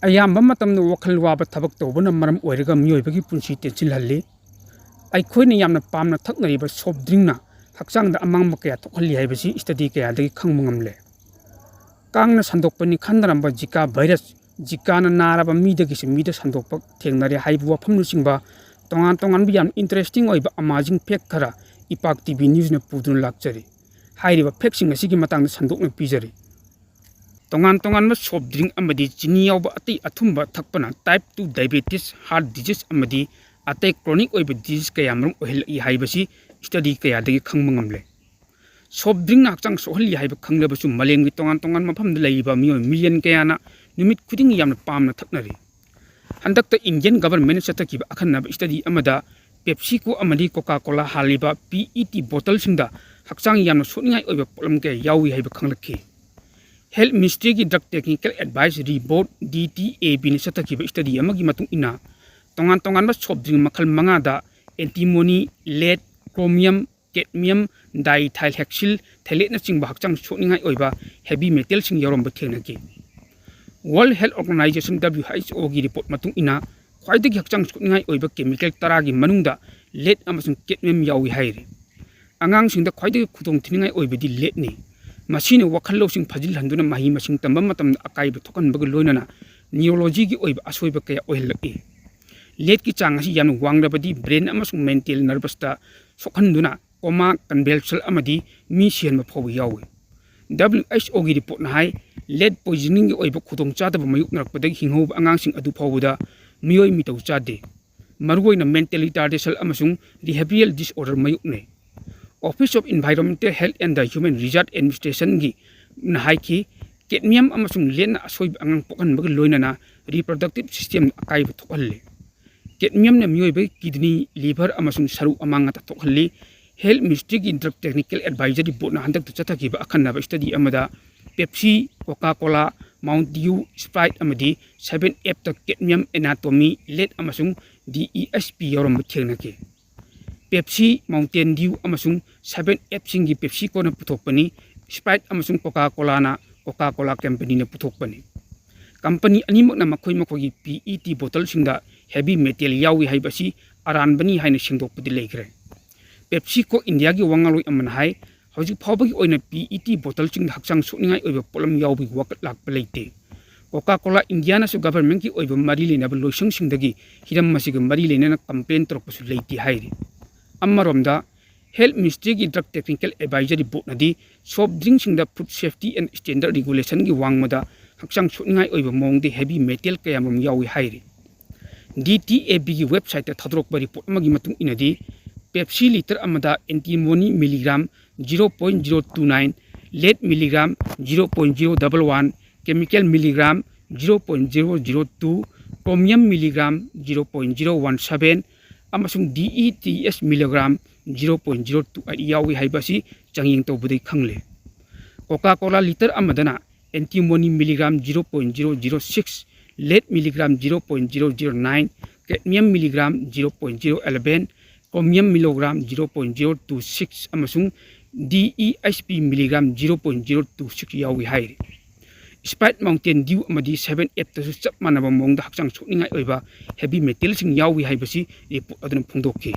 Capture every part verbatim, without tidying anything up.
ꯑꯌꯥꯝꯕ ꯃꯇꯝꯗ ꯋꯥꯈꯜ ꯋꯥꯕ ꯊꯕꯛ ꯇꯧꯕꯅ ꯃꯔꯝ ꯑꯣꯏꯔꯒ ꯃꯤꯑꯣꯏꯕꯒꯤ ꯄꯨꯟꯁꯤ ꯇꯦꯟꯁꯤꯜꯍꯜꯂꯤ꯫ ꯑꯩꯈꯣꯏꯅ ꯌꯥꯝꯅ ꯄꯥꯝꯅ ꯊꯛꯅꯔꯤꯕ soft drinkꯅ ꯍꯛꯆꯥꯡꯗ ꯑꯃꯥꯡꯕ ꯀꯌꯥ ꯊꯣꯛꯍꯜꯂꯤ ꯍꯥꯏꯕꯁꯤ study ꯀꯌꯥꯗꯒꯤ ꯈꯪꯕ ꯉꯝꯂꯦ꯫ ꯀꯥꯡꯅ ꯁꯟꯗꯣꯛꯄꯅꯤ ꯈꯟꯅꯔꯝꯕ ꯖꯤꯀꯥ virus, ꯖꯤꯀꯥꯅ ꯅꯥꯔꯕ ꯃꯤꯗꯒꯤꯁꯨ ꯃꯤꯗ ꯁꯟꯗꯣꯛꯄ ꯊꯦꯡꯅꯔꯦ ꯍꯥꯏꯕ ꯋꯥꯐꯝꯅꯆꯤꯡꯕ ꯇꯣꯉꯥꯟ ꯇꯣꯉꯥꯟꯕ ꯌꯥꯝꯅ interesting ꯑꯣꯏꯕ amazing fact ꯈꯔ ꯏꯄꯥꯛ ꯇꯤ ꯚꯤ ꯅ꯭ꯌꯨꯁꯅ ꯄꯨꯗꯨꯅ ꯂꯥꯛꯆꯔꯤ꯫ ꯍꯥꯏꯔꯤꯕ factꯁꯤꯡ ꯑꯁꯤꯒꯤ ꯃꯇꯥꯡꯗ ꯁꯟꯗꯣꯛꯅ ꯄꯤꯖꯔꯤ꯫ ꯇꯣꯉꯥꯟ ꯇꯣꯉꯥꯟꯕ soft drink ꯑꯃꯗꯤ ꯆꯤꯅꯤ ꯌꯥꯎꯕ ꯑꯇꯩ ꯑꯊꯨꯝꯕ ꯊꯛꯄꯅ type two diabetes, heart disease ꯑꯃꯗꯤ ꯑꯇꯩ chronic ꯑꯣꯏꯕ disease ꯀꯌꯥ ꯃꯔꯨꯝ ꯑꯣꯏꯍꯜꯂꯛꯏ ꯍꯥꯏꯕꯁꯤ study ꯀꯌꯥꯗꯒꯤ ꯈꯪꯕ ꯉꯝꯂꯦ꯫ Soft drinkꯅ ꯍꯛꯆꯥꯡ ꯁꯣꯛꯍꯜꯂꯤ ꯍꯥꯏꯕ ꯈꯪꯂꯕꯁꯨ ꯃꯥꯂꯦꯝꯒꯤ ꯇꯣꯉꯥꯟ ꯇꯣꯉꯥꯟꯕ ꯃꯐꯝꯗ ꯂꯩꯔꯤꯕ ꯃꯤꯑꯣꯏ million ꯀꯌꯥꯅ ꯅꯨꯃꯤꯠ ꯈꯨꯗꯤꯡꯒꯤ ꯌꯥꯝꯅ ꯄꯥꯝꯅ ꯊꯛꯅꯔꯤ꯫ ꯍꯟꯗꯛꯇ Indian governmentꯅ ꯆꯠꯊꯈꯤꯕ ꯑꯈꯟꯅꯕ study ꯑꯃꯗ PepsiCo ꯑꯃꯗꯤ Coca-Cola ꯍꯥꯜꯂꯤꯕ P E T bottleꯁꯤꯡꯗ ꯍꯛꯆꯥꯡ ꯌꯥꯝꯅ ꯁꯣꯛꯅꯤꯡꯉꯥꯏ ꯑꯣꯏꯕ ꯄꯣꯠꯂꯝ ꯀꯌꯥ ꯌꯥꯎꯏ ꯍꯥꯏꯕ ꯈꯪꯂꯛꯈꯤ꯫ Health Ministryꯒꯤ Drug Technical Advisory Board, D T A Bꯅ ꯆꯠꯊꯈꯤꯕ study ꯑꯃꯒꯤ ꯃꯇꯨꯡ ꯏꯟꯅ, ꯇꯣꯉꯥꯟ ꯇꯣꯉꯥꯟꯕ soft drink ꯃꯈꯜ ꯃꯉꯥꯗ antimony, lead, chromium, cadmium, diethylhexyl, phtalateꯅꯆꯤꯡꯕ ꯍꯛꯆꯥꯡ ꯁꯣꯛꯅꯤꯡꯉꯥꯏ ꯑꯣꯏꯕ heavy metalꯁꯤꯡ ꯌꯥꯎꯔꯝꯕ ꯊꯦꯡꯅꯈꯤ꯫ World Health Organization, W H Oꯒꯤ report ꯃꯇꯨꯡ ꯏꯟꯅ, ꯈ꯭ꯋꯥꯏꯗꯒꯤ ꯍꯛꯆꯥꯡ ꯁꯣꯛꯅꯤꯡꯉꯥꯏ ꯑꯣꯏꯕ chemical ꯇꯔꯥꯒꯤ ꯃꯅꯨꯡꯗ lead ꯑꯃꯁꯨꯡ cadmium ꯌꯥꯎꯏ ꯍꯥꯏꯔꯤ꯫ ꯑꯉꯥꯡꯁꯤꯡꯗ ꯈ꯭ꯋꯥꯏꯗꯒꯤ ꯈꯨꯗꯣꯡ ꯊꯤꯅꯤꯡꯉꯥꯏ ꯑꯣꯏꯕꯗꯤ leadꯅꯤ꯫ ꯃꯁꯤꯅ ꯋꯥꯈꯜ ꯂꯧꯁꯤꯡ ꯐꯥꯖꯤꯜꯍꯟꯗꯨꯅ ꯃꯍꯩ ꯃꯁꯤꯡ ꯇꯝꯕ ꯃꯇꯝꯗ ꯑꯀꯥꯏꯕ ꯊꯣꯛꯍꯟꯕꯒ ꯂꯣꯏꯅꯅ neurologyꯒꯤ ꯑꯣꯏꯕ ꯑꯁꯣꯏꯕ ꯀꯌꯥ ꯑꯣꯏꯍꯜꯂꯛꯏ꯫ Leadꯀꯤ ꯆꯥꯡ ꯑꯁꯤ ꯌꯥꯝꯅ ꯋꯥꯡꯂꯕꯗꯤ brain ꯑꯃꯁꯨꯡ mental nervousꯇ ꯁꯣꯛꯍꯟꯗꯨꯅ coma, convulsion ꯑꯃꯗꯤ ꯃꯤ ꯁꯤꯍꯟꯕ ꯐꯥꯎꯕ ꯌꯥꯎꯏ꯫ W H Oꯒꯤ reportꯅ ꯍꯥꯏ, lead poisoningꯒꯤ ꯑꯣꯏꯕ ꯈꯨꯗꯣꯡꯆꯥꯗꯕ ꯃꯥꯌꯣꯛꯅꯔꯛꯄꯗꯒꯤ ꯍꯤꯡꯍꯧꯕ ꯑꯉꯥꯡꯁꯤꯡ ꯑꯗꯨ ꯐꯥꯎꯕꯗ ꯃꯤꯑꯣꯏ ꯃꯤꯇꯧ ꯆꯥꯗꯦ꯫ ꯃꯔꯨꯑꯣꯏꯅ mental retardation ꯑꯃꯁꯨꯡ behavioral disorder ꯃꯥꯌꯣꯛꯅꯩ꯫ Office of Environmental Health and the Human Resource Administrationꯒꯤꯅ ꯍꯥꯏꯈꯤ, cadmium ꯑꯃꯁꯨꯡ leadꯅ ꯑꯁꯣꯏꯕ ꯑꯉꯥꯡ ꯄꯣꯛꯍꯟꯕꯒ ꯂꯣꯏꯅꯅ reproductive systemꯗ ꯑꯀꯥꯏꯕ ꯊꯣꯛꯍꯜꯂꯤ꯫ Cadmiumꯅ ꯃꯤꯑꯣꯏꯕꯒꯤ kidney, liver ꯑꯃꯁꯨꯡ ꯁꯔꯨ ꯑꯃꯥꯡ ꯑꯇꯥ ꯊꯣꯛꯍꯜꯂꯤ꯫ Health Ministryꯒꯤ Drug Technical Advisory Boardꯅ ꯍꯟꯗꯛꯇ ꯆꯠꯊꯈꯤꯕ ꯑꯈꯟꯅꯕ study ꯑꯃꯗ Pepsi, Coca-Cola, Mountain Dew, Sprite ꯑꯃꯗꯤ Seven Upꯇ cadmium, antimony, lead ꯑꯃꯁꯨꯡ D E H P ꯌꯥꯎꯔꯝꯕ ꯊꯦꯡꯅꯈꯤ꯫ Pepsi, Mountain Dew ꯑꯃꯁꯨꯡ Seven Upꯁꯤꯡꯒꯤ PepsiCoꯅ ꯄꯨꯊꯣꯛꯄꯅꯤ꯫ Sprite ꯑꯃꯁꯨꯡ Coca-Colaꯅ Coca-Cola Companyꯅ ꯄꯨꯊꯣꯛꯄꯅꯤ꯫ ꯀꯝꯄꯅꯤ ꯑꯅꯤꯃꯛꯅ ꯃꯈꯣꯏ ꯃꯈꯣꯏꯒꯤ ꯄꯤ ꯏ ꯇꯤ ꯕꯣꯇꯜꯁꯤꯡꯗ ꯍꯦꯚꯤ ꯃꯦꯇꯦꯜ ꯌꯥꯎꯏ ꯍꯥꯏꯕ ꯑꯁꯤ ꯑꯔꯥꯟꯕꯅꯤ ꯍꯥꯏꯅ ꯁꯦꯡꯗꯣꯛꯄꯗꯤ ꯂꯩꯈ꯭ꯔꯦ꯫ ꯄꯦꯞꯁꯤꯀꯣ ꯏꯟꯗꯤꯌꯥꯒꯤ ꯋꯥꯉꯥꯡꯂꯣꯏ ꯑꯃꯅ ꯍꯥꯏ, ꯍꯧꯖꯤꯛ ꯐꯥꯎꯕꯒꯤ ꯑꯣꯏꯅ ꯄꯤ ꯏ ꯇꯤ ꯕꯣꯇꯜꯁꯤꯡꯗ ꯍꯛꯆꯥꯡ ꯁꯣꯛꯅꯤꯡꯉꯥꯏ ꯑꯣꯏꯕ ꯄꯣꯠꯂꯝ ꯌꯥꯎꯕꯒꯤ ꯋꯥꯀꯠ ꯂꯥꯛꯄ ꯂꯩꯇꯦ꯫ ꯀꯣꯀꯥ ꯀꯣꯂꯥ ꯏꯟꯗꯤꯌꯥꯅꯁꯨ ꯒꯚꯔꯟꯃꯦꯟꯠꯀꯤ ꯑꯣꯏꯕ ꯃꯔꯤ ꯂꯩꯅꯕ ꯂꯣꯏꯁꯪꯁꯤꯡꯗꯒꯤ ꯍꯤꯔꯝ ꯑꯁꯤꯒ ꯃꯔꯤ ꯂꯩꯅꯅ ꯀꯝꯄ꯭ꯂꯦꯟ ꯇꯧꯔꯛꯄꯁꯨ ꯂꯩꯇꯦ ꯍꯥꯏꯔꯤ꯫ ꯑꯃꯔꯣꯝꯗ, ꯍꯦꯜꯊ ꯃꯤꯅꯤꯁꯇ꯭ꯔꯤꯒꯤ ꯗ꯭ꯔꯒ ꯇꯦꯛꯅꯤꯀꯦꯜ ꯑꯦꯗꯚꯥꯏꯖꯔꯤ ꯕꯣꯔꯗꯅꯗꯤ ꯁꯣꯐ ꯗ꯭ꯔꯤꯡꯁꯤꯡꯗ ꯐꯨꯗ ꯁꯦꯐꯇꯤ ꯑꯦꯟ ꯁ꯭ꯇꯦꯟꯗꯔꯗ ꯔꯤꯒꯨꯂꯦꯁꯟꯒꯤ ꯋꯥꯡꯃꯗ ꯍꯛꯆꯥꯡ ꯁꯣꯛꯅꯤꯡꯉꯥꯏ ꯑꯣꯏꯕ ꯃꯑꯣꯡꯗ ꯍꯦꯚꯤ ꯃꯦꯇꯦꯜ ꯀꯌꯥꯃꯔꯨꯝ ꯌꯥꯎꯏ ꯍꯥꯏꯔꯤ꯫ ꯗꯤ ꯇꯤ ꯑꯦ ꯕꯤꯒꯤ ꯋꯦꯕꯁꯥꯏꯠꯇ ꯊꯥꯗꯣꯔꯛꯄ ꯔꯤꯄꯣꯔꯠ ꯑꯃꯒꯤ ꯃꯇꯨꯡ ꯏꯟꯅꯗꯤ, ꯄꯦꯞꯁꯤ ꯂꯤꯇꯔ ꯑꯃꯗ antimony milligram zero point zero two nine, lead milligram zero point zero double one, chemical milligram zero point zero zero two, chromium milligram zero point zero one seven ꯑꯃꯁꯨꯡ D E T S milligram zero point zero two eight ꯌꯥꯎꯏ ꯍꯥꯏꯕ ꯑꯁꯤ ꯆꯥꯡꯌꯦꯡ ꯇꯧꯕꯗꯒꯤ ꯈꯪꯂꯦ꯫ ꯀꯣꯀꯥ Cola litre ꯑꯃꯗꯅ antimony milligram zero point zero zero six, lead milligram zero point zero zero nine, cadmium milligram zero point zero eleven, chromium milligram zero point zero two six ꯑꯃꯁꯨꯡ D E H P milligram zero point zero two six ꯌꯥꯎꯏ ꯍꯥꯏꯔꯤ꯫ ꯁ꯭ꯄ꯭ꯔꯥꯏꯠ mountain Diu ꯑꯃꯗꯤ seven ꯑꯦꯞꯇꯁꯨ ꯆꯞ ꯃꯥꯟꯅꯕ ꯃꯑꯣꯡꯗ ꯍꯛꯆꯥꯡ ꯁꯣꯛꯅꯤꯡꯉꯥꯏ ꯑꯣꯏꯕ heavy ꯃꯦꯇꯦꯜꯁꯤꯡ ꯌꯥꯎꯏ ꯍꯥꯏꯕꯁꯤ ꯔꯤꯄꯣꯔꯠ ꯑꯗꯨꯅ ꯐꯣꯡꯗꯣꯛꯈꯤ꯫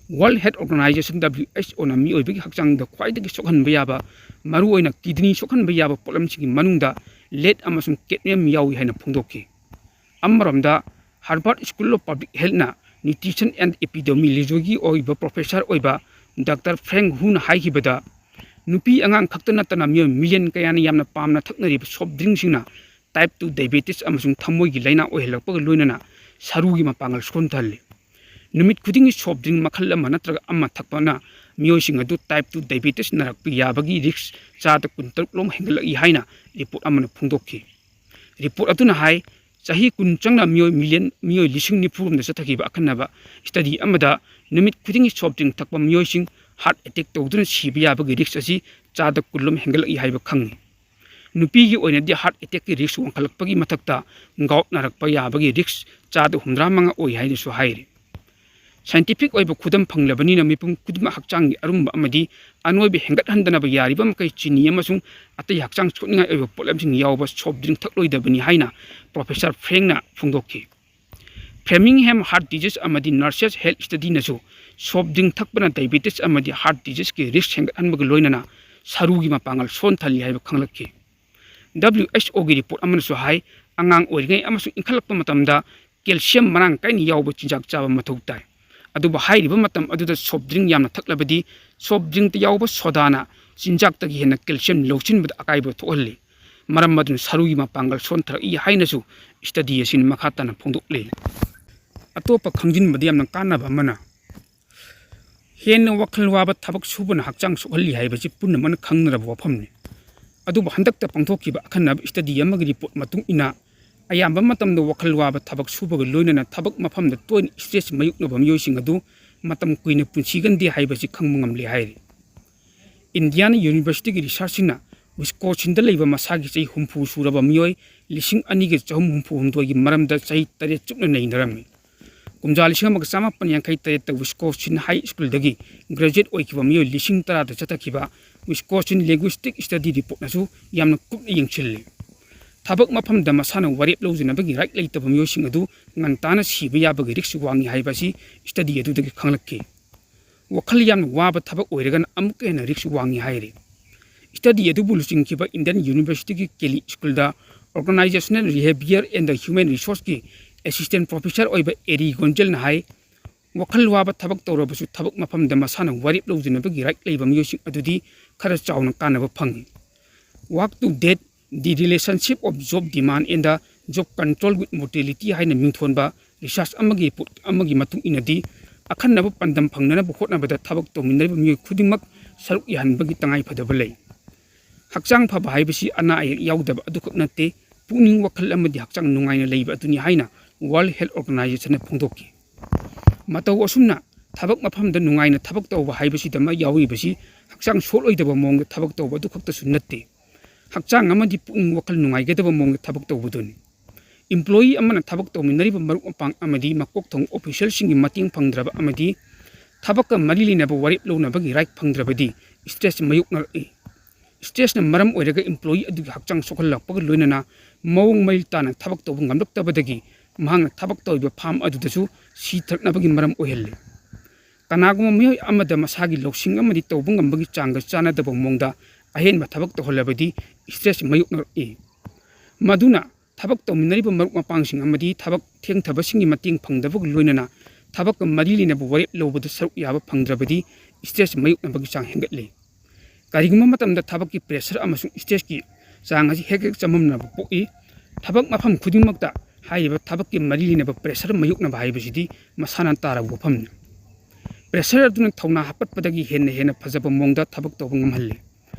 World health organization, W H ꯑꯣꯅ ꯃꯤꯑꯣꯏꯕꯒꯤ ꯍꯛꯆꯥꯡꯗ ꯈ꯭ꯋꯥꯏꯗꯒꯤ ꯁꯣꯛꯍꯟꯕ ꯌꯥꯕ, ꯃꯔꯨꯑꯣꯏꯅ ꯀꯤꯗꯅꯤ ꯁꯣꯛꯍꯟꯕ ꯌꯥꯕ ꯄꯣꯠꯂꯝꯁꯤꯡꯒꯤ ꯃꯅꯨꯡꯗ ꯂꯦꯗ ꯑꯃꯁꯨꯡ ꯀꯦꯗꯃꯤꯌꯝ ꯌꯥꯎꯏ ꯍꯥꯏꯅ ꯐꯣꯡꯗꯣꯛꯈꯤ꯫ ꯑꯃꯔꯣꯝꯗ, ꯍꯥꯔꯕꯥꯔꯗ ꯁ꯭ꯀꯨꯜ ꯑꯣꯐ ꯄꯕ꯭ꯂꯤꯛ ꯍꯦꯜꯊꯅ ꯅ꯭ꯌꯨꯇ꯭ꯔꯤꯁꯟ ꯑꯦꯟ ꯏꯄꯤꯗꯦꯃꯤꯌꯣꯂꯣꯖꯤꯒꯤ ꯑꯣꯏꯕ ꯄ꯭ꯔꯣꯐꯦꯁꯔ ꯑꯣꯏꯕ ꯗꯥꯛꯇꯔ ꯐ꯭ꯔꯦꯡꯛ ꯍꯨꯅ ꯍꯥꯏꯈꯤꯕꯗ, ꯅꯨꯄꯤ ꯑꯉꯥꯡ ꯈꯛꯇ ꯅꯠꯇꯅ ꯃꯤꯑꯣꯏ ꯃꯤꯂꯤꯌꯟ ꯀꯌꯥꯅ ꯌꯥꯝꯅ ꯄꯥꯝꯅ ꯊꯛꯅꯔꯤꯕ ꯁꯣꯐ ꯗ꯭ꯔꯤꯡꯁꯤꯡꯅ ꯇꯥꯏꯞ ꯇꯨ ꯗꯥꯏꯕꯦꯇꯤꯁ ꯑꯃꯁꯨꯡ ꯊꯃꯣꯏꯒꯤ ꯂꯥꯏꯅꯥ ꯑꯣꯏꯍꯜꯂꯛꯄꯒ ꯂꯣꯏꯅꯅ ꯁꯔꯨꯒꯤ ꯃꯄꯥꯡꯒꯜ ꯁꯣꯟꯊꯍꯜꯂꯤ꯫ ꯅꯨꯃꯤꯠ ꯈꯨꯗꯤꯡꯒꯤ ꯁꯣꯐ ꯗ꯭ꯔꯤꯡ ꯃꯈꯜ ꯑꯃ ꯅꯠꯇ꯭ꯔꯒ ꯑꯃ ꯊꯛꯄꯅ ꯃꯤꯑꯣꯏꯁꯤꯡ ꯑꯗꯨ ꯇꯥꯏꯞ ꯇꯨ ꯗꯥꯏꯕꯦꯇꯤꯁ ꯅꯥꯔꯛꯄ ꯌꯥꯕꯒꯤ ꯔꯤꯁ꯭ꯛ ꯆꯥꯗ ꯀꯨꯟꯇꯔꯨꯛ ꯂꯣꯝ ꯍꯦꯟꯒꯠꯂꯛꯏ ꯍꯥꯏꯅ ꯔꯤꯄꯣꯔꯠ ꯑꯃꯅ ꯐꯣꯡꯗꯣꯛꯈꯤ꯫ ꯔꯤꯄꯣꯔꯠ ꯑꯗꯨꯅ ꯍꯥꯏ, ꯆꯍꯤ ꯀꯨꯟ ꯆꯪꯅ ꯃꯤꯑꯣꯏ ꯃꯤꯂꯤꯌꯟ, ꯃꯤꯑꯣꯏ ꯂꯤꯁꯤꯡ ꯅꯤꯐꯨ ꯔꯣꯝꯗ ꯆꯠꯊꯈꯤꯕ ꯑꯈꯟꯅꯕ ꯁ꯭ꯇꯗꯤ ꯑꯃꯗ ꯅꯨꯃꯤꯠ ꯈꯨꯗꯤꯡꯒꯤ ꯁꯣꯐ ꯗ꯭ꯔꯤꯡ ꯊꯛꯄ ꯃꯤꯑꯣꯏꯁꯤꯡ ꯍꯥꯔꯠ ꯑꯦꯇꯦꯛ ꯇꯧꯗꯨꯅ ꯁꯤꯕ ꯌꯥꯕꯒꯤ ꯔꯤꯁ꯭ꯛ ꯑꯁꯤ ꯆꯥꯗ ꯀꯨꯟ ꯂꯣꯝ ꯍꯦꯟꯒꯠꯂꯛꯏ ꯍꯥꯏꯕ ꯈꯪꯉꯤ꯫ ꯅꯨꯄꯤꯒꯤ ꯑꯣꯏꯅꯗꯤ ꯍꯥꯔꯠ ꯑꯦꯇꯦꯛꯀꯤ ꯔꯤꯁ꯭ꯛ ꯋꯥꯡꯈꯠꯂꯛꯄꯒꯤ ꯃꯊꯛꯇ ꯒꯥꯎꯠ ꯅꯥꯔꯛꯄ ꯌꯥꯕꯒꯤ ꯔꯤꯁ꯭ꯛ ꯆꯥꯗ ꯍꯨꯝꯗ꯭ꯔꯥ ꯃꯉꯥ ꯑꯣꯏ ꯍꯥꯏꯅꯁꯨ ꯍꯥꯏꯔꯤ꯫ Scientific ꯑꯣꯏꯕ ꯈꯨꯗꯝ ꯐꯪꯂꯕꯅꯤꯅ ꯃꯤꯄꯨꯝ ꯈꯨꯗꯤꯡꯃꯛ ꯍꯛꯆꯥꯡꯒꯤ ꯑꯔꯨꯝꯕ ꯑꯃꯗꯤ ꯑꯅꯣꯏꯕ ꯍꯦꯟꯒꯠꯍꯟꯗꯅꯕ ꯌꯥꯔꯤꯕ ꯃꯈꯩ ꯆꯤꯅꯤ ꯑꯃꯁꯨꯡ ꯑꯇꯩ ꯍꯛꯆꯥꯡ ꯁꯣꯛꯅꯤꯡꯉꯥꯏ ꯑꯣꯏꯕ ꯄꯣꯠꯂꯝꯁꯤꯡ ꯌꯥꯎꯕ soft drink ꯊꯛꯂꯣꯏꯗꯕꯅꯤ ꯍꯥꯏꯅ Professor Frankꯅ ꯐꯣꯡꯗꯣꯛꯈꯤ꯫ Framingham Heart Disease ꯑꯃꯗꯤ Nurses Health Studyꯅꯁꯨ soft drink ꯊꯛꯄꯅ diabetes ꯑꯃꯗꯤ heart diseaseꯀꯤ risk ꯍꯦꯟꯒꯠꯍꯟꯕꯒ ꯂꯣꯏꯅꯅ ꯁꯔꯨꯒꯤ ꯃꯄꯥꯡꯒꯜ ꯁꯣꯟꯊꯍꯜꯂꯤ ꯍꯥꯏꯕ ꯈꯪꯂꯛꯈꯤ꯫ WHOꯒꯤ report ꯑꯃꯅꯁꯨ ꯍꯥꯏ, ꯑꯉꯥꯡ ꯑꯣꯏꯔꯤꯉꯩ ꯑꯃꯁꯨꯡ ꯏꯟꯈꯠꯂꯛꯄ ꯃꯇꯝꯗ calcium ꯃꯔꯥꯡ ꯀꯥꯏꯅ ꯌꯥꯎꯕ ꯆꯤꯟꯖꯥꯛ ꯆꯥꯕ ꯃꯊꯧ ꯇꯥꯏ꯫ ꯑꯗꯨꯕꯨ ꯍꯥꯏꯔꯤꯕ ꯃꯇꯝ ꯑꯗꯨꯗ soft drink ꯌꯥꯝꯅ ꯊꯛꯂꯕꯗꯤ soft drinkꯇ ꯌꯥꯎꯕ sodaꯅ ꯆꯤꯟꯖꯥꯛꯇꯒꯤ ꯍꯦꯟꯅ calcium ꯂꯧꯁꯤꯟꯕꯗ ꯑꯀꯥꯏꯕ ꯊꯣꯛꯍꯜꯂꯤ꯫ ꯃꯔꯝ ꯑꯗꯨꯅ ꯁꯔꯨꯒꯤ ꯃꯄꯥꯡꯒꯜ ꯁꯣꯟꯊꯔꯛꯏ ꯍꯥꯏꯅꯁꯨ study ꯑꯁꯤꯅ ꯃꯈꯥ ꯇꯥꯅ ꯐꯣꯡꯗꯣꯛꯂꯤ꯫ ꯑꯇꯣꯞꯄ ꯈꯪꯖꯤꯟꯕꯗ ꯌꯥꯝꯅ ꯀꯥꯟꯅꯕ ꯑꯃꯅ, ꯍꯦꯟꯅ ꯋꯥꯈꯜ ꯋꯥꯕ ꯊꯕꯛ ꯁꯨꯕꯅ ꯍꯛꯆꯥꯡ ꯁꯣꯛꯍꯜꯂꯤ ꯍꯥꯏꯕꯁꯤ ꯄꯨꯝꯅꯃꯛꯅ ꯈꯪꯅꯔꯕ ꯋꯥꯐꯝꯅꯤ꯫ ꯑꯗꯨꯕꯨ ꯍꯟꯗꯛꯇ ꯄꯥꯡꯊꯣꯛꯈꯤꯕ ꯑꯈꯟꯅꯕ study ꯑꯃꯒꯤ report ꯃꯇꯨꯡ ꯏꯟꯅ, ꯑꯌꯥꯝꯕ ꯃꯇꯝꯗ ꯋꯥꯈꯜ ꯋꯥꯕ ꯊꯕꯛ ꯁꯨꯕꯒ ꯂꯣꯏꯅꯅ ꯊꯕꯛ ꯃꯐꯝꯗ ꯇꯣꯏꯅ stress ꯃꯥꯌꯣꯛꯅꯕ ꯃꯤꯑꯣꯏꯁꯤꯡ ꯑꯗꯨ ꯃꯇꯝ ꯀꯨꯏꯅ ꯄꯨꯟꯁꯤꯒꯟꯗꯦ ꯍꯥꯏꯕꯁꯤ ꯈꯪꯕ ꯉꯝꯂꯦ ꯍꯥꯏꯔꯤ꯫ Indiana Universityꯒꯤ researchꯁꯤꯡꯅ Wisconsinꯗ ꯂꯩꯕ ꯃꯁꯥꯒꯤ ꯆꯍꯤ ꯍꯨꯝꯐꯨ ꯁꯨꯔꯕ ꯃꯤꯑꯣꯏ ꯂꯤꯁꯤꯡ ꯑꯅꯤꯒ ꯆꯍꯨꯝ ꯍꯨꯝꯐꯨ ꯍꯨꯝꯗꯣꯏꯒꯤ ꯃꯔꯝꯗ ꯆꯍꯤ ꯇꯔꯦꯠ ꯆꯨꯞꯅ ꯅꯩꯅꯔꯝꯃꯤ꯫ ꯀꯨꯝꯖꯥ ꯂꯤꯁꯤꯡ ꯑꯃꯒ ꯆꯥꯃꯥꯄꯟ ꯌꯥꯡꯈꯩ ꯇꯔꯦꯠꯇ Wisconsin High Schoolꯗꯒꯤ graduate ꯑꯣꯏꯈꯤꯕ ꯃꯤꯑꯣꯏ ꯂꯤꯁꯤꯡ ꯇꯔꯥꯗ ꯆꯠꯊꯈꯤꯕ Wisconsin Linguistic Study reportꯅꯁꯨ ꯌꯥꯝꯅ ꯀꯨꯞꯅ ꯌꯦꯡꯁꯤꯜꯂꯤ꯫ ꯊꯕꯛ ꯃꯐꯝꯗ ꯃꯁꯥꯅ ꯋꯥꯔꯦꯞ ꯂꯧꯖꯅꯕꯒꯤ right ꯂꯩꯇꯕ ꯃꯤꯑꯣꯏꯁꯤꯡ ꯑꯗꯨ ꯉꯟꯇꯥꯅ ꯁꯤꯕ ꯌꯥꯕꯒꯤ risk ꯋꯥꯡꯏ ꯍꯥꯏꯕ ꯑꯁꯤ study ꯑꯗꯨꯗꯒꯤ ꯈꯪꯂꯛꯈꯤ꯫ ꯋꯥꯈꯜ ꯌꯥꯝꯅ ꯋꯥꯕ ꯊꯕꯛ ꯑꯣꯏꯔꯒꯅ ꯑꯃꯨꯛꯀ ꯍꯦꯟꯅ risk ꯋꯥꯡꯏ ꯍꯥꯏꯔꯤ꯫ Study ꯑꯗꯨꯕꯨ ꯂꯨꯆꯤꯡꯈꯤꯕ Indiana Universityꯒꯤ Kelley Schoolꯗ Organizational Behavior and Human Resourceꯀꯤ assistant professor ꯑꯣꯏꯕ Eri Gonzalezꯅ ꯍꯥꯏ, ꯋꯥꯈꯜ ꯋꯥꯕ ꯊꯕꯛ ꯇꯧꯔꯕꯁꯨ ꯊꯕꯛ ꯃꯐꯝꯗ ꯃꯁꯥꯅ ꯋꯥꯔꯦꯞ ꯂꯧꯖꯅꯕꯒꯤ right ꯂꯩꯕ ꯃꯤꯑꯣꯏꯁꯤꯡ ꯑꯗꯨꯗꯤ ꯈꯔ ꯆꯥꯎꯅ ꯀꯥꯟꯅꯕ ꯐꯪꯏ꯫ Work to Death: The Relationship of Job Demand and the Job Control with Mortality ꯍꯥꯏꯅ ꯃꯤꯡꯊꯣꯟꯕ research ꯑꯃꯒꯤ report ꯑꯃꯒꯤ ꯃꯇꯨꯡ ꯏꯟꯅꯗꯤ, ꯑꯈꯟꯅꯕ ꯄꯥꯟꯗꯝ ꯐꯪꯅꯅꯕ ꯍꯣꯠꯅꯕꯗ ꯊꯕꯛ ꯇꯧꯃꯤꯟꯅꯔꯤꯕ ꯃꯤꯑꯣꯏ ꯈꯨꯗꯤꯡꯃꯛ ꯁꯔꯨꯛ ꯌꯥꯍꯟꯕꯒꯤ ꯇꯉꯥꯏꯐꯗꯕ ꯂꯩ꯫ ꯍꯛꯆꯥꯡ ꯐꯕ ꯍꯥꯏꯕꯁꯤ ꯑꯅꯥ ꯑꯌꯦꯛ ꯌꯥꯎꯗꯕ ꯑꯗꯨꯈꯛ ꯅꯠꯇꯦ, ꯄꯨꯛꯅꯤꯡ ꯋꯥꯈꯜ ꯑꯃꯗꯤ ꯍꯛꯆꯥꯡ ꯅꯨꯡꯉꯥꯏꯅ ꯂꯩꯕ ꯑꯗꯨꯅꯤ ꯍꯥꯏꯅ World Health Organizationꯅ ꯐꯣꯡꯗꯣꯛꯈꯤ꯫ ꯃꯇꯧ ꯑꯁꯨꯝꯅ ꯊꯕꯛ ꯃꯐꯝꯗ ꯅꯨꯡꯉꯥꯏꯅ ꯊꯕꯛ ꯇꯧꯕ ꯍꯥꯏꯕꯁꯤꯗꯃꯛ ꯌꯥꯎꯔꯤꯕꯁꯤ ꯍꯛꯆꯥꯡ ꯁꯣꯛꯂꯣꯏꯗꯕ ꯃꯑꯣꯡꯗ ꯊꯕꯛ ꯇꯧꯕ ꯑꯗꯨꯈꯛꯇꯁꯨ ꯅꯠꯇꯦ, ꯍꯛꯆꯥꯡ ꯑꯃꯗꯤ ꯄꯨꯛꯅꯤꯡ ꯋꯥꯈꯜ ꯅꯨꯡꯉꯥꯏꯒꯗꯕ ꯃꯑꯣꯡꯗ ꯊꯕꯛ ꯇꯧꯕꯗꯨꯅꯤ꯫ Employee ꯑꯃꯅ ꯊꯕꯛ ꯇꯧꯃꯤꯟꯅꯔꯤꯕ ꯃꯔꯨꯞ ꯃꯄꯥꯡ ꯑꯃꯗꯤ ꯃꯀꯣꯛ ꯊꯣꯡꯕ officialꯁꯤꯡꯒꯤ ꯃꯇꯦꯡ ꯐꯪꯗ꯭ꯔꯕ ꯑꯃꯗꯤ ꯊꯕꯛꯀ ꯃꯔꯤ ꯂꯩꯅꯕ ꯋꯥꯔꯦꯞ ꯂꯧꯅꯕꯒꯤ right ꯐꯪꯗ꯭ꯔꯕꯗꯤ stress ꯃꯥꯌꯣꯛꯅꯔꯛꯏ꯫ Stressꯅ ꯃꯔꯝ ꯑꯣꯏꯔꯒ employee ꯑꯗꯨꯒꯤ ꯍꯛꯆꯥꯡ ꯁꯣꯛꯍꯜꯂꯛꯄꯒ ꯂꯣꯏꯅꯅ ꯃꯑꯣꯡ ꯃꯔꯤꯜ ꯇꯥꯅ ꯊꯕꯛ ꯇꯧꯕ ꯉꯝꯂꯛꯇꯕꯗꯒꯤ ꯃꯍꯥꯛꯅ ꯊꯕꯛ ꯇꯧꯔꯤꯕ firm ꯑꯗꯨꯗꯁꯨ ꯁꯤꯊꯔꯛꯅꯕꯒꯤ ꯃꯔꯝ ꯑꯣꯏꯍꯜꯂꯤ꯫ ꯀꯅꯥꯒꯨꯝꯕ ꯃꯤꯑꯣꯏ ꯑꯃꯗ ꯃꯁꯥꯒꯤ ꯂꯧꯁꯤꯡ ꯑꯃꯗꯤ ꯇꯧꯕ ꯉꯝꯕꯒꯤ ꯆꯥꯡꯒ ꯆꯥꯟꯅꯗꯕ ꯃꯑꯣꯡꯗ ꯑꯍꯦꯟꯕ ꯊꯕꯛ ꯇꯧꯍꯜꯂꯕꯗꯤ stress ꯃꯥꯌꯣꯛꯅꯔꯛꯏ꯫ ꯃꯗꯨꯅ ꯊꯕꯛ ꯇꯧꯃꯤꯟꯅꯔꯤꯕ ꯃꯔꯨꯞ ꯃꯄꯥꯡꯁꯤꯡ ꯑꯃꯗꯤ ꯊꯕꯛ ꯊꯦꯡꯊꯕꯁꯤꯡꯒꯤ ꯃꯇꯦꯡ ꯐꯪꯗꯕꯒ ꯂꯣꯏꯅꯅ ꯊꯕꯛꯀ ꯃꯔꯤ ꯂꯩꯅꯕ ꯋꯥꯔꯦꯞ ꯂꯧꯕꯗ ꯁꯔꯨꯛ ꯌꯥꯕ ꯐꯪꯗ꯭ꯔꯕꯗꯤ stress ꯃꯥꯌꯣꯛꯅꯕꯒꯤ ꯆꯥꯡ ꯍꯦꯟꯒꯠꯂꯤ꯫ ꯀꯔꯤꯒꯨꯝꯕ ꯃꯇꯝꯗ ꯊꯕꯛꯀꯤ pressure ꯑꯃꯁꯨꯡ stressꯀꯤ ꯆꯥꯡ ꯑꯁꯤ ꯍꯦꯛ ꯍꯦꯛ ꯆꯃꯝꯅꯕ ꯄꯣꯛꯏ꯫ ꯊꯕꯛ ꯃꯐꯝ ꯈꯨꯗꯤꯡꯃꯛꯇ ꯍꯥꯏꯔꯤꯕ ꯊꯕꯛꯀꯤ ꯃꯔꯤ ꯂꯩꯅꯕ pressure ꯃꯥꯌꯣꯛꯅꯕ ꯍꯥꯏꯕꯁꯤꯗꯤ ꯃꯁꯥꯅ ꯇꯥꯔꯕ ꯋꯥꯐꯝꯅꯤ꯫ Pressure ꯑꯗꯨꯅ ꯊꯧꯅꯥ ꯍꯥꯞꯀꯠꯄꯗꯒꯤ ꯍꯦꯟꯅ ꯍꯦꯟꯅ ꯐꯖꯕ ꯃꯑꯣꯡꯗ ꯊꯕꯛ ꯇꯧꯕ ꯉꯝꯍꯜꯂꯤ꯫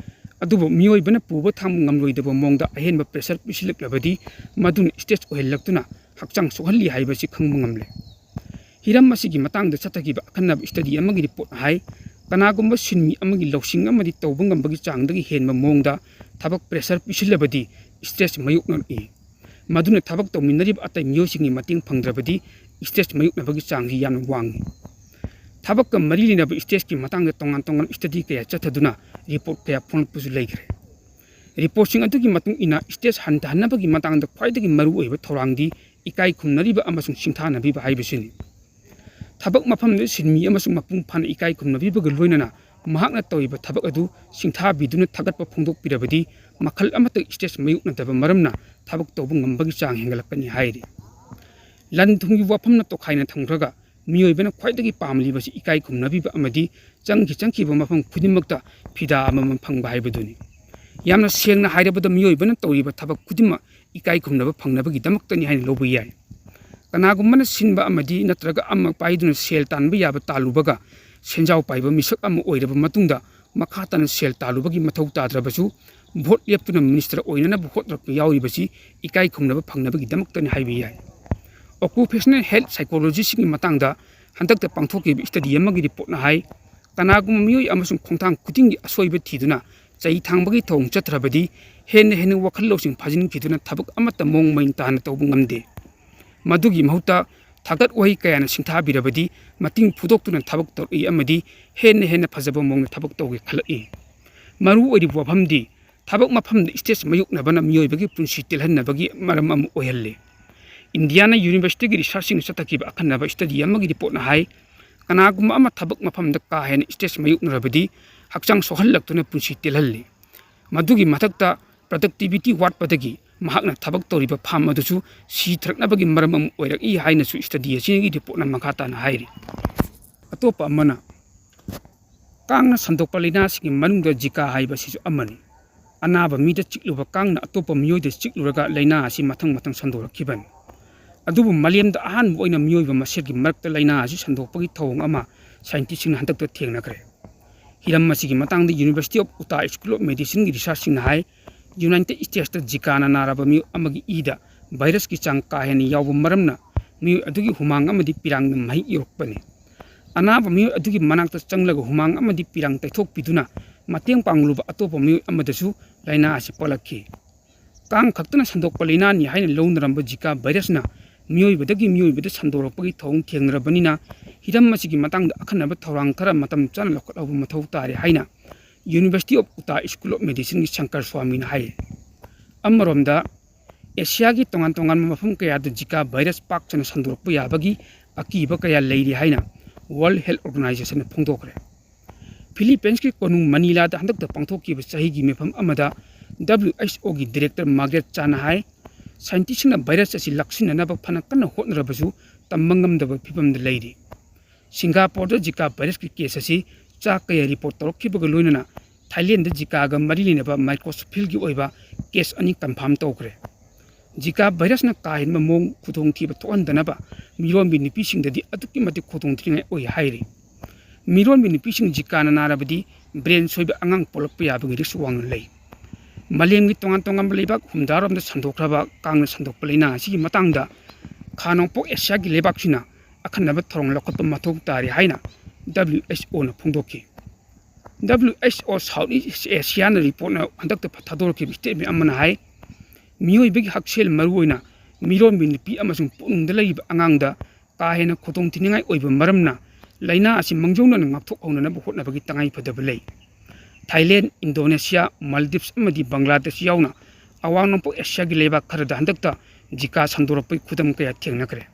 ꯑꯗꯨꯕꯨ ꯃꯤꯑꯣꯏꯕꯅ ꯄꯨꯕ ꯊꯥꯡꯕ ꯉꯝꯂꯣꯏꯗꯕ ꯃꯑꯣꯡꯗ ꯑꯍꯦꯟꯕ pressure ꯄꯤꯁꯤꯜꯂꯛꯂꯕꯗꯤ ꯃꯗꯨꯅ stress ꯑꯣꯏꯍꯜꯂꯛꯇꯨꯅ ꯍꯛꯆꯥꯡ ꯁꯣꯛꯍꯜꯂꯤ ꯍꯥꯏꯕꯁꯤ ꯈꯪꯕ ꯉꯝꯂꯦ꯫ ꯍꯤꯔꯝ ꯑꯁꯤꯒꯤ ꯃꯇꯥꯡꯗ ꯆꯠꯊꯈꯤꯕ ꯑꯈꯟꯅꯕ study ꯑꯃꯒꯤ reportꯅ ꯍꯥꯏ, ꯀꯅꯥꯒꯨꯝꯕ ꯁꯤꯟꯃꯤ ꯑꯃꯒꯤ ꯂꯧꯁꯤꯡ ꯑꯃꯗꯤ ꯇꯧꯕ ꯉꯝꯕꯒꯤ ꯆꯥꯡꯗꯒꯤ ꯍꯦꯟꯕ ꯃꯑꯣꯡꯗ ꯊꯕꯛ pressure ꯄꯤꯁꯤꯜꯂꯕꯗꯤ stress ꯃꯥꯌꯣꯛꯅꯔꯛꯏ꯫ ꯃꯗꯨꯅ ꯊꯕꯛ ꯇꯧꯃꯤꯟꯅꯔꯤꯕ ꯑꯇꯩ ꯃꯤꯑꯣꯏꯁꯤꯡꯒꯤ ꯃꯇꯦꯡ ꯐꯪꯗ꯭ꯔꯕꯗꯤ stress ꯃꯥꯌꯣꯛꯅꯕꯒꯤ ꯆꯥꯡꯁꯤ ꯌꯥꯝꯅ ꯋꯥꯡꯏ꯫ ꯊꯕꯛꯀ ꯃꯔꯤ ꯂꯩꯅꯕ stressꯀꯤ ꯃꯇꯥꯡꯗ ꯇꯣꯉꯥꯟ ꯇꯣꯉꯥꯟꯕ study ꯀꯌꯥ ꯆꯠꯊꯗꯨꯅ report ꯀꯌꯥ ꯐꯣꯡꯂꯛꯄꯁꯨ ꯂꯩꯈ꯭ꯔꯦ꯫ Reportꯁꯤꯡ ꯑꯗꯨꯒꯤ ꯃꯇꯨꯡ ꯏꯟꯅ stress ꯍꯟꯊꯍꯟꯅꯕꯒꯤ ꯃꯇꯥꯡꯗ ꯈ꯭ꯋꯥꯏꯗꯒꯤ ꯃꯔꯨꯑꯣꯏꯕ ꯊꯧꯔꯥꯡꯗꯤ ꯏꯀꯥꯏ ꯈꯨꯝꯅꯔꯤꯕ ꯑꯃꯁꯨꯡ ꯁꯤꯡꯊꯥꯅꯕꯤꯕ ꯍꯥꯏꯕꯁꯤꯅꯤ꯫ ꯊꯕꯛ ꯃꯐꯝꯗ ꯁꯤꯟꯃꯤ ꯑꯃꯁꯨꯡ ꯃꯄꯨꯡ ꯐꯥꯅ ꯏꯀꯥꯏ ꯈꯨꯝꯅꯕꯤꯕꯒ ꯂꯣꯏꯅꯅ ꯃꯍꯥꯛꯅ ꯇꯧꯔꯤꯕ ꯊꯕꯛ ꯑꯗꯨ ꯁꯤꯡꯊꯥꯕꯤꯗꯨꯅ ꯊꯥꯒꯠꯄ ꯐꯣꯡꯗꯣꯛꯄꯤꯔꯕꯗꯤ ꯃꯈꯜ ꯑꯃꯠꯇ stress ꯃꯥꯌꯣꯛꯅꯗꯕ ꯃꯔꯝꯅ ꯊꯕꯛ ꯇꯧꯕ ꯉꯝꯕꯒꯤ ꯆꯥꯡ ꯍꯦꯟꯒꯠꯂꯛꯀꯅꯤ ꯍꯥꯏꯔꯤ꯫ ꯂꯟ ꯊꯨꯝꯒꯤ ꯋꯥꯐꯝꯅ ꯇꯣꯈꯥꯏꯅ ꯊꯝꯈ꯭ꯔꯒ ꯃꯤꯑꯣꯏꯕꯅ ꯈ꯭ꯋꯥꯏꯗꯒꯤ ꯄꯥꯝꯂꯤꯕꯁꯤ ꯏꯀꯥꯏ ꯈꯨꯝꯅꯕꯤꯕ ꯑꯃꯗꯤ ꯆꯪꯈꯤ ꯆꯪꯈꯤꯕ ꯃꯐꯝ ꯈꯨꯗꯤꯡꯃꯛꯇ ꯐꯤꯗꯥ ꯑꯃꯃꯝ ꯐꯪꯕ ꯍꯥꯏꯕꯗꯨꯅꯤ꯫ ꯌꯥꯝꯅ ꯁꯦꯡꯅ ꯍꯥꯏꯔꯕꯗ ꯃꯤꯑꯣꯏꯕꯅ ꯇꯧꯔꯤꯕ ꯊꯕꯛ ꯈꯨꯗꯤꯡꯃꯛ ꯏꯀꯥꯏ ꯈꯨꯝꯅꯕ ꯐꯪꯅꯕꯒꯤꯗꯃꯛꯇꯅꯤ ꯍꯥꯏꯅ ꯂꯧꯕ ꯌꯥꯏ꯫ ꯀꯅꯥꯒꯨꯝꯕꯅ ꯁꯤꯟꯕ ꯑꯃꯗꯤ ꯅꯠꯇ꯭ꯔꯒ ꯑꯃ ꯄꯥꯏꯗꯨꯅ ꯁꯦꯜ ꯇꯥꯟꯕ ꯌꯥꯕ ꯇꯥꯜꯂꯨꯕꯒ ꯁꯦꯟꯖꯥꯎ ꯄꯥꯏꯕ ꯃꯤꯁꯛ ꯑꯃ ꯑꯣꯏꯔꯕ ꯃꯇꯨꯡꯗ ꯃꯈꯥ ꯇꯥꯅ ꯁꯦꯜ ꯇꯥꯜꯂꯨꯕꯒꯤ ꯃꯊꯧ ꯇꯥꯗ꯭ꯔꯕꯁꯨ vote ꯂꯦꯞꯇꯨꯅ minister ꯑꯣꯏꯅꯅꯕ ꯍꯣꯠꯅꯔꯛꯄ ꯌꯥꯎꯔꯤꯕꯁꯤ ꯏꯀꯥꯏ ꯈꯨꯝꯅꯕ ꯐꯪꯅꯕꯒꯤꯗꯃꯛꯇꯅꯤ ꯍꯥꯏꯕ ꯌꯥꯏ꯫ Occupational health psychologistꯁꯤꯡꯒꯤ ꯃꯇꯥꯡꯗ ꯍꯟꯗꯛꯇ ꯄꯥꯡꯊꯣꯛꯈꯤꯕ study ꯑꯃꯒꯤ reportꯅ ꯍꯥꯏ, ꯀꯅꯥꯒꯨꯝꯕ ꯃꯤꯑꯣꯏ ꯑꯃꯁꯨꯡ ꯈꯣꯡꯊꯥꯡ ꯈꯨꯗꯤꯡꯒꯤ ꯑꯁꯣꯏꯕ ꯊꯤꯗꯨꯅ ꯆꯩ ꯊꯥꯡꯕꯒꯤ ꯊꯧꯑꯣꯡ ꯆꯠꯊꯔꯕꯗꯤ ꯍꯦꯟꯅ ꯍꯦꯟꯅ ꯋꯥꯈꯜ ꯂꯧꯁꯤꯡ ꯐꯥꯖꯤꯟꯈꯤꯗꯨꯅ ꯊꯕꯛ ꯑꯃꯠꯇ ꯃꯑꯣꯡ ꯃꯔꯤꯟ ꯇꯥꯅ ꯇꯧꯕ ꯉꯝꯗꯦ꯫ ꯃꯗꯨꯒꯤ ꯃꯍꯨꯠꯇ ꯊꯥꯒꯠ ꯋꯥꯍꯩ ꯀꯌꯥꯅ ꯁꯤꯡꯊꯥꯕꯤꯔꯕꯗꯤ ꯃꯇꯤꯡ ꯐꯨꯗꯣꯛꯇꯨꯅ ꯊꯕꯛ ꯇꯧꯔꯛꯏ ꯑꯃꯗꯤ ꯍꯦꯟꯅ ꯍꯦꯟꯅ ꯐꯖꯕ ꯃꯑꯣꯡꯗ ꯊꯕꯛ ꯇꯧꯒꯦ ꯈꯜꯂꯛꯏ꯫ ꯃꯔꯨ ꯑꯣꯏꯔꯤꯕ ꯋꯥꯐꯝꯗꯤ ꯊꯕꯛ ꯃꯐꯝꯗ stage ꯃꯥꯌꯣꯛꯅꯕꯅ ꯃꯤꯑꯣꯏꯕꯒꯤ ꯄꯨꯟꯁꯤ ꯇꯦꯜꯍꯟꯅꯕꯒꯤ ꯃꯔꯝ ꯑꯃ ꯑꯣꯏꯍꯜꯂꯤ꯫ ꯏꯟꯗꯤꯌꯥꯅ universityꯒꯤ researchꯁꯤꯡꯅ ꯆꯠꯊꯈꯤꯕ ꯑꯈꯟꯅꯕ study ꯑꯃꯒꯤ reportꯅ ꯍꯥꯏ, ꯀꯅꯥꯒꯨꯝꯕ ꯑꯃ ꯊꯕꯛ ꯃꯐꯝꯗ ꯀꯥ ꯍꯦꯟꯅ stage ꯃꯥꯌꯣꯛꯅꯔꯕꯗꯤ ꯍꯛꯆꯥꯡ ꯁꯣꯛꯍꯜꯂꯛꯇꯨꯅ ꯄꯨꯟꯁꯤ ꯇꯦꯜꯍꯜꯂꯤ꯫ ꯃꯗꯨꯒꯤ ꯃꯊꯛꯇ productivity ꯋꯥꯠꯄꯗꯒꯤ ꯃꯍꯥꯛꯅ ꯊꯕꯛ ꯇꯧꯔꯤꯕ farm ꯑꯗꯨꯁꯨ ꯁꯤꯊꯔꯛꯅꯕꯒꯤ ꯃꯔꯝ ꯑꯃ ꯑꯣꯏꯔꯛꯏ ꯍꯥꯏꯅꯁꯨ study ꯑꯁꯤꯒꯤ reportꯅ ꯃꯈꯥ ꯇꯥꯅ ꯍꯥꯏꯔꯤ꯫ ꯑꯇꯣꯞꯄ ꯑꯃꯅ, ꯀꯥꯡꯅ ꯁꯟꯗꯣꯛꯄ ꯂꯥꯏꯅꯥꯁꯤꯡꯒꯤ ꯃꯅꯨꯡꯗ ꯖꯤꯀꯥ ꯍꯥꯏꯕ ꯑꯁꯤꯁꯨ ꯑꯃꯅꯤ꯫ ꯑꯅꯥꯕ ꯃꯤꯗ ꯆꯤꯛꯂꯨꯕ ꯀꯥꯡꯅ ꯑꯇꯣꯞꯄ ꯃꯤꯑꯣꯏꯗ ꯆꯤꯛꯂꯨꯔꯒ ꯂꯥꯏꯅꯥ ꯑꯁꯤ ꯃꯊꯪ ꯃꯊꯪ ꯁꯟꯗꯣꯔꯛꯈꯤꯕꯅꯤ꯫ ꯑꯗꯨꯕꯨ ꯃꯥꯂꯦꯝꯗ ꯑꯍꯥꯟꯕ ꯑꯣꯏꯅ ꯃꯤꯑꯣꯏꯕ ꯃꯁꯦꯜꯒꯤ ꯃꯔꯛꯇ ꯂꯥꯏꯅꯥ ꯑꯁꯤ ꯁꯟꯗꯣꯛꯄꯒꯤ ꯊꯧꯑꯣꯡ ꯑꯃ scientistꯁꯤꯡꯅ ꯍꯟꯗꯛꯇ ꯊꯦꯡꯅꯈ꯭ꯔꯦ꯫ ꯍꯤꯔꯝ ꯑꯁꯤꯒꯤ ꯃꯇꯥꯡꯗ University of Utah School of Medicineꯒꯤ researchꯁꯤꯡꯅ high, United Statesꯇ ꯖꯤꯀꯥꯅ ꯅꯥꯔꯕ ꯃꯤꯑꯣꯏ ꯑꯃꯒꯤ ꯏꯗ virusꯀꯤ ꯆꯥꯡ ꯀꯥ ꯍꯦꯟꯅ ꯌꯥꯎꯕ ꯃꯔꯝꯅ ꯃꯤꯑꯣꯏ ꯑꯗꯨꯒꯤ ꯍꯨꯃꯥꯡ ꯑꯃꯗꯤ ꯄꯤꯔꯥꯡꯅ ꯃꯍꯤꯛ ꯌꯧꯔꯛꯄꯅꯤ꯫ ꯑꯅꯥꯕ ꯃꯤꯑꯣꯏ ꯑꯗꯨꯒꯤ ꯃꯅꯥꯛꯇ ꯆꯪꯂꯒ ꯍꯨꯃꯥꯡ ꯑꯃꯗꯤ ꯄꯤꯔꯥꯡ ꯇꯩꯊꯣꯛꯄꯤꯗꯨꯅ ꯃꯇꯦꯡ ꯄꯥꯡꯂꯨꯕ ꯑꯇꯣꯞꯄ ꯃꯤꯑꯣꯏ ꯑꯃꯗꯁꯨ ꯂꯥꯏꯅꯥ ꯑꯁꯤ ꯄꯣꯛꯂꯛꯈꯤ꯫ ꯀꯥꯡ ꯈꯛꯇꯅ ꯁꯟꯗꯣꯛꯄ ꯂꯥꯏꯅꯥꯅꯤ ꯍꯥꯏꯅ ꯂꯧꯅꯔꯝꯕ ꯖꯤꯀꯥ virusꯅ ꯃꯤꯑꯣꯏꯕꯗꯒꯤ ꯃꯤꯑꯣꯏꯕꯗ ꯁꯟꯗꯣꯔꯛꯄꯒꯤ ꯊꯧꯑꯣꯡ ꯊꯦꯡꯅꯔꯕꯅꯤꯅ ꯍꯤꯔꯝ ꯑꯁꯤꯒꯤ ꯃꯇꯥꯡꯗ ꯑꯈꯟꯅꯕ ꯊꯧꯔꯥꯡ ꯈꯔ ꯃꯇꯝ ꯆꯥꯅ ꯂꯧꯈꯠꯍꯧꯕ ꯃꯊꯧ ꯇꯥꯔꯦ ꯍꯥꯏꯅ University of Utah School of Medicineꯒꯤ Shankar ꯁ꯭ꯋꯥꯃꯤꯅ ꯍꯥꯏ꯫ ꯑꯃꯔꯣꯝꯗ, ꯑꯦꯁꯤꯌꯥꯒꯤ ꯇꯣꯉꯥꯟ ꯇꯣꯉꯥꯟꯕ ꯃꯐꯝ ꯀꯌꯥꯗ ꯖꯤꯀꯥ virus ꯄꯥꯛ ꯁꯟꯅ ꯁꯟꯗꯣꯔꯛꯄ ꯌꯥꯕꯒꯤ ꯑꯀꯤꯕ ꯀꯌꯥ ꯂꯩꯔꯤ ꯍꯥꯏꯅ World Health Organizationꯅ ꯐꯣꯡꯗꯣꯛꯈ꯭ꯔꯦ꯫ Philippines ꯀꯤ ꯀꯣꯅꯨꯡ ꯃꯅꯤꯂꯥꯗ ꯍꯟꯗꯛꯇ ꯄꯥꯡꯊꯣꯛꯈꯤꯕ ꯆꯍꯤꯒꯤ ꯃꯤꯐꯝ ꯑꯃꯗ WHOꯒꯤ director Margaret Chan ꯍꯥꯏ, scientistꯁꯤꯡꯅ virus ꯑꯁꯤ ꯂꯥꯛꯁꯤꯟꯅꯅꯕ ꯐꯅ ꯀꯟꯅ ꯍꯣꯠꯅꯔꯕꯁꯨ ꯇꯝꯕ ꯉꯝꯗꯕ ꯐꯤꯕꯝꯗ ꯂꯩꯔꯤ꯫ ꯁꯤꯡꯒꯥꯄꯨꯔꯗ ꯖꯤꯀꯥ virusꯀꯤ case ꯑꯁꯤ ꯆꯥ ꯀꯌꯥ report ꯇꯧꯔꯛꯈꯤꯕꯒ ꯂꯣꯏꯅꯅ ꯊꯥꯏꯂꯦꯟꯗ ꯖꯤꯀꯥꯒ ꯃꯔꯤ ꯂꯩꯅꯕ microcephalꯒꯤ ꯑꯣꯏꯕ case ꯑꯅꯤ confirm ꯇꯧꯈ꯭ꯔꯦ꯫ ꯖꯤꯀꯥ virusꯅ ꯀꯥ ꯍꯦꯟꯕ ꯃꯑꯣꯡ ꯈꯨꯗꯣꯡꯊꯤꯕ ꯊꯣꯛꯍꯟꯗꯅꯕ ꯃꯤꯔꯣꯟꯕꯤ ꯅꯨꯄꯤꯁꯤꯡꯗꯗꯤ ꯑꯗꯨꯛꯀꯤ ꯃꯇꯤꯛ ꯈꯨꯗꯣꯡꯊꯤꯅꯤꯡꯉꯥꯏ ꯑꯣꯏ ꯍꯥꯏꯔꯤ꯫ ꯃꯤꯔꯣꯟꯕꯤ ꯅꯨꯄꯤꯁꯤꯡ ꯖꯤꯀꯥꯅ ꯅꯥꯔꯕꯗꯤ brain ꯁꯣꯏꯕ ꯑꯉꯥꯡ ꯄꯣꯛꯂꯛꯄ ꯌꯥꯕꯒꯤ risk ꯋꯥꯡꯅ ꯂꯩ꯫ ꯃꯥꯂꯦꯝꯒꯤ ꯇꯣꯉꯥꯟ ꯇꯣꯉꯥꯟꯕ ꯂꯩꯕꯥꯛ ꯍꯨꯝꯗ꯭ꯔꯥꯔꯣꯝꯗ ꯁꯟꯗꯣꯛꯈ꯭ꯔꯕ ꯀꯥꯡꯅ ꯁꯟꯗꯣꯛꯄ ꯂꯥꯏꯅꯥ ꯑꯁꯤꯒꯤ ꯃꯇꯥꯡꯗ ꯈꯥ ꯅꯣꯡꯄꯣꯛ ꯑꯦꯁꯤꯌꯥꯒꯤ ꯂꯩꯕꯥꯛꯁꯤꯡꯅ ꯑꯈꯟꯅꯕ ꯊꯧꯔꯥꯡ ꯂꯧꯈꯠꯄ ꯃꯊꯧ ꯇꯥꯔꯤ ꯍꯥꯏꯅ WHOꯅ ꯐꯣꯡꯗꯣꯛꯈꯤ꯫ W H O South East Asiaꯅ reportꯅ ꯍꯟꯗꯛꯇ ꯊꯥꯗꯣꯔꯛꯈꯤꯕ statement ꯑꯃꯅ ꯍꯥꯏ, ꯃꯤꯑꯣꯏꯕꯒꯤ ꯍꯛꯁꯦꯜ, ꯃꯔꯨꯑꯣꯏꯅ ꯃꯤꯔꯣꯟꯕꯤ ꯅꯨꯄꯤ ꯑꯃꯁꯨꯡ ꯄꯨꯛꯅꯨꯡꯗ ꯂꯩꯔꯤꯕ ꯑꯉꯥꯡꯗ ꯀꯥ ꯍꯦꯟꯅ ꯈꯨꯗꯣꯡꯊꯤꯅꯤꯡꯉꯥꯏ ꯑꯣꯏꯕ ꯃꯔꯝꯅ, ꯂꯥꯏꯅꯥ ꯑꯁꯤ ꯃꯥꯡꯖꯧꯅꯅ ꯉꯥꯛꯊꯣꯛꯍꯧꯅꯅꯕ ꯍꯣꯠꯅꯕꯒꯤ ꯇꯉꯥꯏꯐꯗꯕ ꯂꯩ꯫ ꯊꯥꯏꯂꯦꯟ, ꯏꯟꯗꯣꯅꯦꯁꯤꯌꯥ, ꯃꯥꯜꯗꯤꯞꯁ ꯑꯃꯗꯤ ꯕꯪꯒ꯭ꯂꯥꯗꯦꯁ ꯌꯥꯎꯅ ꯑꯋꯥꯡ ꯅꯣꯡꯄꯣꯛ ꯑꯦꯁꯤꯌꯥꯒꯤ ꯂꯩꯕꯥꯛ ꯈꯔꯗ ꯍꯟꯗꯛꯇ ꯖꯤꯀꯥ ꯁꯟꯗꯣꯔꯛꯄꯒꯤ ꯈꯨꯗꯝ ꯀꯌꯥ ꯊꯦꯡꯅꯈ꯭ꯔꯦ꯫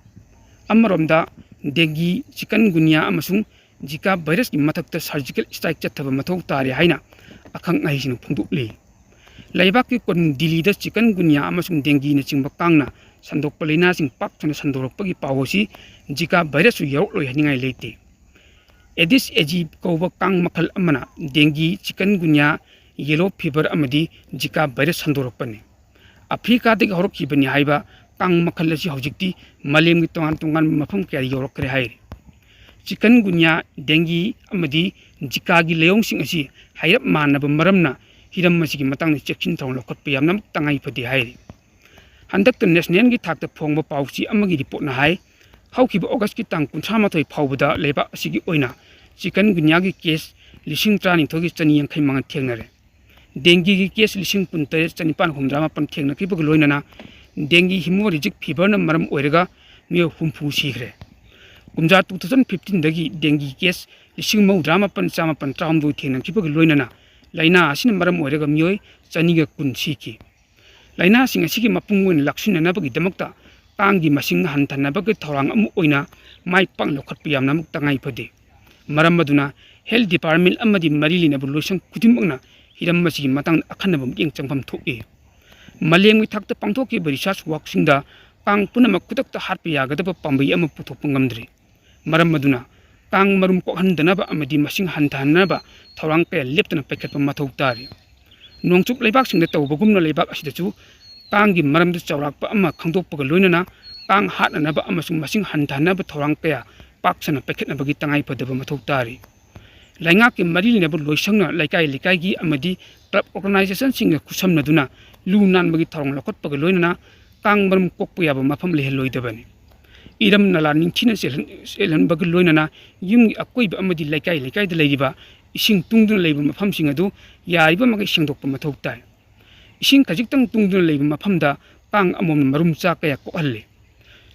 ꯑꯃꯔꯣꯝꯗ, ꯗꯦꯡꯒꯤ, ꯆꯤꯀꯟꯒꯨꯟꯌꯥ ꯑꯃꯁꯨꯡ ꯖꯤꯀꯥ ꯚꯥꯏꯔꯁꯀꯤ ꯃꯊꯛꯇ surgical strike ꯆꯠꯊꯕ ꯃꯊꯧ ꯇꯥꯔꯦ ꯍꯥꯏꯅ ꯑꯈꯪ ꯑꯍꯩꯁꯤꯡꯅ ꯐꯣꯡꯗꯣꯛꯂꯤ꯫ ꯂꯩꯕꯥꯛꯀꯤ ꯀꯣꯅꯨꯡ ꯗꯤꯜꯂꯤꯗ ꯆꯤꯀꯟꯒꯨꯟꯌꯥ ꯑꯃꯁꯨꯡ ꯗꯦꯡꯒꯤꯅꯆꯤꯡꯕ ꯀꯥꯡꯅ ꯁꯟꯗꯣꯛꯄ ꯂꯥꯏꯅꯥꯁꯤꯡ ꯄꯥꯛ ꯁꯟꯅ ꯁꯟꯗꯣꯔꯛꯄꯒꯤ ꯄꯥꯎ ꯑꯁꯤ ꯖꯤꯀꯥ ꯚꯥꯏꯔꯁꯁꯨ ꯌꯥꯎꯔꯛꯂꯣꯏ ꯍꯥꯏꯅꯤꯡꯉꯥꯏ ꯂꯩꯇꯦ꯫ ꯑꯦꯗꯤꯁ ꯑꯦꯖꯤ ꯀꯧꯕ ꯀꯥꯡ ꯃꯈꯜ ꯑꯃꯅ ꯗꯦꯡꯒꯤ, ꯆꯤꯀꯟꯒꯨꯟꯌꯥ, ꯌꯦꯂꯣ ꯐꯤꯚꯔ ꯑꯃꯗꯤ ꯖꯤꯀꯥ ꯚꯥꯏꯔꯁ ꯁꯟꯗꯣꯔꯛꯄꯅꯤ꯫ ꯑꯐ꯭ꯔꯤꯀꯥꯗꯒꯤ ꯍꯧꯔꯛꯈꯤꯕꯅꯤ ꯍꯥꯏꯕ ꯀꯥꯡ ꯃꯈꯜ ꯑꯁꯤ ꯍꯧꯖꯤꯛꯇꯤ ꯃꯥꯂꯦꯝꯒꯤ ꯇꯣꯉꯥꯟ ꯇꯣꯉꯥꯟꯕ ꯃꯐꯝ ꯀꯌꯥꯗ ꯌꯧꯔꯛꯈ꯭ꯔꯦ ꯍꯥꯏꯔꯤ꯫ ꯆꯤꯀꯟꯒꯨꯟꯌꯥ, ꯗꯦꯡꯒꯤ ꯑꯃꯗꯤ ꯖꯤꯀꯥꯒꯤ ꯂꯥꯏꯑꯣꯡꯁꯤꯡ ꯑꯁꯤ ꯍꯥꯏꯔꯞ ꯃꯥꯟꯅꯕ ꯃꯔꯝꯅ ꯍꯤꯔꯝ ꯑꯁꯤꯒꯤ ꯃꯇꯥꯡꯗ ꯆꯦꯛꯁꯤꯟ ꯊꯧꯔꯥꯡ ꯂꯧꯈꯠꯄ ꯌꯥꯝꯅ ꯇꯉꯥꯏ ꯐꯗꯦ ꯍꯥꯏꯔꯤ꯫ ꯍꯟꯗꯛꯇ ꯅꯦꯁꯅꯦꯜꯒꯤ ꯊꯥꯛꯇ ꯐꯣꯡꯕ ꯄꯥꯎꯆꯦ ꯑꯃꯒꯤ ꯔꯤꯄꯣꯔꯠꯅ ꯍꯥꯏ, ꯍꯧꯈꯤꯕ ꯑꯣꯒꯁꯀꯤ ꯇꯥꯡ ꯀꯨꯟꯊ꯭ꯔꯥ ꯃꯥꯊꯣꯏ ꯐꯥꯎꯕꯗ ꯂꯩꯕꯥꯛ ꯑꯁꯤꯒꯤ ꯑꯣꯏꯅ ꯆꯤꯀꯟꯒꯨꯟꯌꯥꯒꯤ ꯀꯦꯁ ꯂꯤꯁꯤꯡ ꯇꯔꯥꯅꯤꯊꯣꯏꯒꯤ ꯆꯅꯤ ꯌꯥꯡꯈꯩ ꯃꯉꯥ ꯊꯦꯡꯅꯔꯦ꯫ ꯗꯦꯡꯒꯤꯒꯤ ꯀꯦꯁ ꯂꯤꯁꯤꯡ ꯀꯨꯟꯇꯔꯦꯠ ꯆꯅꯤꯄꯥꯟ ꯍꯨꯝꯗ꯭ꯔꯥ ꯃꯥꯄꯟ ꯊꯦꯡꯅꯈꯤꯕꯒ ꯂꯣꯏꯅꯅ ꯗꯦꯡꯒꯤ ꯍꯤꯃꯣꯔꯦꯖꯤꯛ ꯐꯤꯚꯔꯅ ꯃꯔꯝ ꯑꯣꯏꯔꯒ ꯃꯤꯑꯣꯏ ꯍꯨꯝꯐꯨ ꯁꯤꯈ꯭ꯔꯦ꯫ ꯀꯨꯝꯖꯥ two thousand fifteen ꯗꯒꯤ ꯗꯦꯡꯒꯤ ꯀꯦꯁ ꯂꯤꯁꯤꯡ ꯃꯧꯗ꯭ꯔꯥ ꯃꯥꯄꯟ ꯆꯥꯃꯥꯄꯟ ꯇꯔꯥꯍꯨꯝꯗꯣꯏ ꯊꯦꯡꯅꯈꯤꯕꯒ ꯂꯣꯏꯅꯅ ꯂꯥꯏꯅꯥ ꯑꯁꯤꯅ ꯃꯔꯝ ꯑꯣꯏꯔꯒ ꯃꯤꯑꯣꯏ ꯆꯅꯤꯒ ꯀꯨꯟ ꯁꯤꯈꯤ꯫ ꯂꯥꯏꯅꯥꯁꯤꯡ ꯑꯁꯤꯒꯤ ꯃꯄꯨꯡ ꯑꯣꯏꯅ ꯂꯥꯛꯁꯤꯟꯅꯅꯕꯒꯤꯗꯃꯛꯇ ꯀꯥꯡꯒꯤ ꯃꯁꯤꯡ ꯍꯟꯊꯅꯕꯒꯤ ꯊꯧꯔꯥꯡ ꯑꯃ ꯑꯣꯏꯅ ꯃꯥꯏ ꯄꯥꯛꯅ ꯂꯧꯈꯠꯄ ꯌꯥꯝꯅꯃꯛ ꯇꯉꯥꯏ ꯐꯗꯦ꯫ ꯃꯔꯝ ꯑꯗꯨꯅ health department ꯑꯃꯗꯤ ꯃꯔꯤ ꯂꯩꯅꯕ ꯂꯣꯏꯁꯪ ꯈꯨꯗꯤꯡꯃꯛꯅ ꯍꯤꯔꯝ ꯑꯁꯤꯒꯤ ꯃꯇꯥꯡꯗ ꯑꯈꯟꯅꯕ ꯃꯤꯠꯌꯦꯡ ꯆꯪꯐꯝ ꯊꯣꯛꯏ꯫ ꯃꯥꯂꯦꯝꯒꯤ ꯊꯥꯛꯇ ꯄꯥꯡꯊꯣꯛꯈꯤꯕ research workꯁꯤꯡꯗ ꯀꯥꯡ ꯄꯨꯝꯅꯃꯛ ꯈꯨꯗꯛꯇ ꯍꯥꯠꯄ ꯌꯥꯒꯗꯕ ꯄꯥꯝꯕꯩ ꯑꯃ ꯄꯨꯊꯣꯛꯄ ꯉꯝꯗ꯭ꯔꯤ꯫ ꯃꯔꯝ ꯑꯗꯨꯅ ꯀꯥꯡ ꯃꯔꯨꯝ ꯀꯣꯛꯍꯟꯗꯅꯕ ꯑꯃꯗꯤ ꯃꯁꯤꯡ ꯍꯟꯊꯍꯟꯅꯕ ꯊꯧꯔꯥꯡ ꯀꯌꯥ ꯂꯦꯞꯇꯅ ꯄꯥꯏꯈꯠꯄ ꯃꯊꯧ ꯇꯥꯔꯤ꯫ ꯅꯣꯡꯆꯨꯞ ꯂꯩꯕꯥꯛꯁꯤꯡꯗ ꯇꯧꯕꯒꯨꯝꯅ ꯂꯩꯕꯥꯛ ꯑꯁꯤꯗꯁꯨ ꯀꯥꯡꯒꯤ ꯃꯔꯝꯗ ꯆꯥꯎꯔꯥꯛꯄ ꯑꯃ ꯈꯪꯗꯣꯛꯄꯒ ꯂꯣꯏꯅꯅ ꯀꯥꯡ ꯍꯥꯠꯅꯅꯕ ꯑꯃꯁꯨꯡ ꯃꯁꯤꯡ ꯍꯟꯊꯍꯟꯅꯕ ꯊꯧꯔꯥꯡ ꯀꯌꯥ ꯄꯥꯛ ꯁꯟꯅ ꯄꯥꯏꯈꯠꯅꯕꯒꯤ ꯇꯉꯥꯏ ꯐꯗꯕ ꯃꯊꯧ ꯇꯥꯔꯤ꯫ ꯂꯩꯉꯥꯛꯀꯤ ꯃꯔꯤ ꯂꯩꯅꯕ ꯂꯣꯏꯁꯪꯅ ꯂꯩꯀꯥꯏ ꯂꯩꯀꯥꯏꯒꯤ ꯑꯃꯗꯤ club organizationꯁꯤꯡꯒ ꯈꯨꯠꯁꯝꯅꯗꯨꯅ ꯂꯨ ꯅꯥꯟꯕꯒꯤ ꯊꯧꯔꯥꯡ ꯂꯧꯈꯠꯄꯒ ꯂꯣꯏꯅꯅ ꯀꯥꯡ ꯃꯔꯨꯝ ꯀꯣꯛꯄ ꯌꯥꯕ ꯃꯐꯝ ꯂꯩꯍꯜꯂꯣꯏꯗꯕꯅꯤ꯫ ꯏꯔꯝ ꯅꯂꯥ ꯅꯤꯡꯊꯤꯅ ꯆꯦꯜꯍꯟ-, ꯆꯦꯜꯍꯟꯕꯒ ꯂꯣꯏꯅꯅ ꯌꯨꯝꯒꯤ ꯑꯀꯣꯏꯕ ꯑꯃꯗꯤ ꯂꯩꯀꯥꯏ ꯂꯩꯀꯥꯏꯗ ꯂꯩꯔꯤꯕ ꯏꯁꯤꯡ ꯇꯨꯡꯗꯨꯅ ꯂꯩꯕ ꯃꯐꯝꯁꯤꯡ ꯑꯗꯨ ꯌꯥꯔꯤꯕ ꯃꯈꯩ ꯁꯦꯡꯗꯣꯛꯄ ꯃꯊꯧ ꯇꯥꯏ꯫ ꯏꯁꯤꯡ ꯈꯖꯤꯛꯇꯪ ꯇꯨꯡꯗꯨꯅ ꯂꯩꯕ ꯃꯐꯝꯗ ꯀꯥꯡ ꯑꯃꯣꯝꯅ ꯃꯔꯨꯝ ꯆꯥ ꯀꯌꯥ ꯀꯣꯛꯍꯜꯂꯤ꯫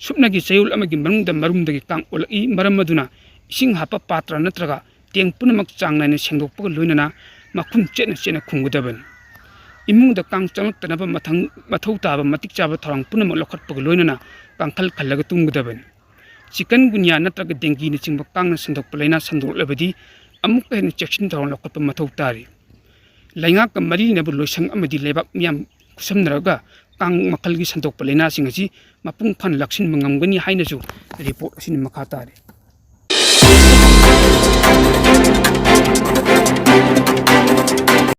ꯁꯨꯞꯅꯒꯤ ꯆꯌꯣꯜ ꯑꯃꯒꯤ ꯃꯅꯨꯡꯗ ꯃꯔꯨꯝꯗꯒꯤ ꯀꯥꯡ ꯑꯣꯜꯂꯛꯏ꯫ ꯃꯔꯝ ꯑꯗꯨꯅ ꯏꯁꯤꯡ ꯍꯥꯞꯄ ꯄꯥꯇ꯭ꯔ ꯅꯠꯇ꯭ꯔꯒ ꯇꯦꯡ ꯄꯨꯝꯅꯃꯛ ꯆꯥꯡ ꯅꯥꯏꯅ ꯁꯦꯡꯗꯣꯛꯄꯒ ꯂꯣꯏꯅꯅ ꯃꯈꯨꯝ ꯆꯦꯠꯅ ꯆꯦꯠꯅ ꯈꯨꯝꯒꯗꯕꯅꯤ꯫ ꯏꯃꯨꯡꯗ ꯀꯥꯡ ꯆꯪꯂꯛꯇꯅꯕ ꯃꯊꯪ ꯃꯊꯧ ꯇꯥꯕ ꯃꯇꯤꯛ ꯆꯥꯕ ꯊꯧꯔꯥꯡ ꯄꯨꯝꯅꯃꯛ ꯂꯧꯈꯠꯄꯒ ꯂꯣꯏꯅꯅ ꯀꯥꯡꯈꯜ ꯈꯜꯂꯒ ꯇꯨꯝꯒꯗꯕꯅꯤ꯫ ꯆꯤꯀꯟꯒꯨꯟꯌꯥ ꯅꯠꯇ꯭ꯔꯒ ꯗꯦꯡꯒꯤꯅꯆꯤꯡꯕ ꯀꯥꯡꯅ ꯁꯟꯗꯣꯛꯄ ꯂꯥꯏꯅꯥ ꯁꯟꯗꯣꯔꯛꯂꯕꯗꯤ ꯑꯃꯨꯛꯀ ꯍꯦꯟꯅ ꯆꯦꯛꯁꯤꯟ ꯊꯧꯔꯥꯡ ꯂꯧꯈꯠꯄ ꯃꯊꯧ ꯇꯥꯔꯤ꯫ ꯂꯩꯉꯥꯛꯀ ꯃꯔꯤ ꯂꯩꯅꯕ ꯂꯣꯏꯁꯪ ꯑꯃꯗꯤ ꯂꯩꯕꯥꯛ ꯃꯤꯌꯥꯝ ꯈꯨꯠꯁꯝꯅꯔꯒ ꯀꯥꯡ ꯃꯈꯜꯒꯤ ꯁꯟꯗꯣꯛꯄ ꯂꯥꯏꯅꯥꯁꯤꯡ ꯑꯁꯤ ꯃꯄꯨꯡ ꯐꯥꯅ ꯂꯥꯛꯁꯤꯟꯕ ꯉꯝꯒꯅꯤ ꯍꯥꯏꯅꯁꯨ ꯔꯤꯄꯣꯔꯠ ꯑꯁꯤꯅ ꯃꯈꯥ ꯇꯥꯔꯤ꯫